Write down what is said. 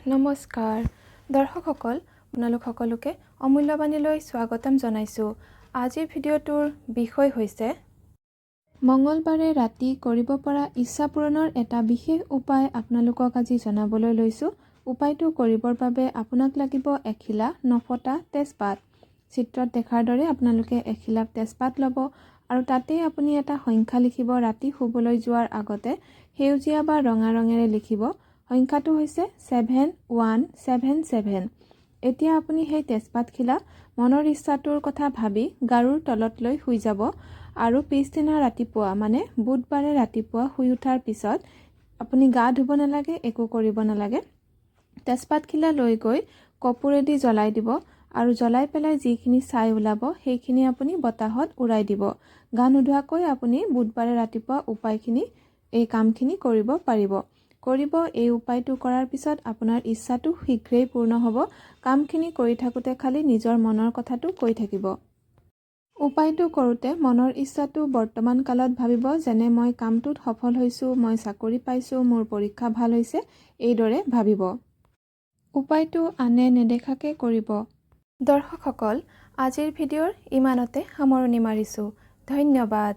নমস্কাৰ দৰ্শকসকল, আপোনালোক সকলোকে অমূল্যবাণীলৈ স্বাগতম জনাইছোঁ। আজিৰ ভিডিঅ'টোৰ বিষয় হৈছে মঙলবাৰে ৰাতি কৰিব পৰা ইচ্ছা পূৰণৰ এটা বিশেষ উপায়। আপোনালোকক আজি জনাবলৈ লৈছোঁ। উপায়টো কৰিবৰ বাবে আপোনাক লাগিব এখিলা নফটা তেজপাত। চিত্ৰত দেখাৰ দৰে আপোনালোকে এখিলা তেজপাত ল'ব আৰু তাতেই আপুনি এটা সংখ্যা লিখিব। ৰাতি শুবলৈ যোৱাৰ আগতে সেউজীয়া বা ৰঙা ৰঙেৰে লিখিব। সংখ্যাটো হৈছে 7177। এতিয়া আপুনি সেই তেজপাতখিলা মনৰ ইচ্ছাটোৰ কথা ভাবি গাৰুৰ তলত লৈ শুই যাব আৰু পিছদিনা ৰাতিপুৱা, মানে বুধবাৰে ৰাতিপুৱা শুই উঠাৰ পিছত আপুনি গা ধুব নালাগে, একো কৰিব নালাগে। তেজপাতখিলা লৈ গৈ কপোৰেদি জ্বলাই দিব আৰু জ্বলাই পেলাই যিখিনি ছাই ওলাব, সেইখিনি আপুনি বতাহত উৰাই দিব। গা নোধোৱাকৈ আপুনি বুধবাৰে ৰাতিপুৱা উপায়খিনি, এই কামখিনি কৰিব পাৰিব। কৰিব। এই উপায়টো কৰাৰ পিছত আপোনাৰ ইচ্ছাটো শীঘ্ৰেই পূৰ্ণ হ'ব। কামখিনি কৰি থাকোঁতে খালি নিজৰ মনৰ কথাটো কৈ থাকিব। উপায়টো কৰোঁতে মনৰ ইচ্ছাটো বৰ্তমান কালত ভাবিব, যেনে মই কামটোত সফল হৈছোঁ, মই চাকৰি পাইছোঁ, মোৰ পৰীক্ষা ভাল হৈছে, এইদৰে ভাবিব। উপায়টো আনে নেদেখাকৈ কৰিব। দৰ্শকসকল, আজিৰ ভিডিঅ'ৰ ইমানতে সামৰণি মাৰিছোঁ। ধন্যবাদ।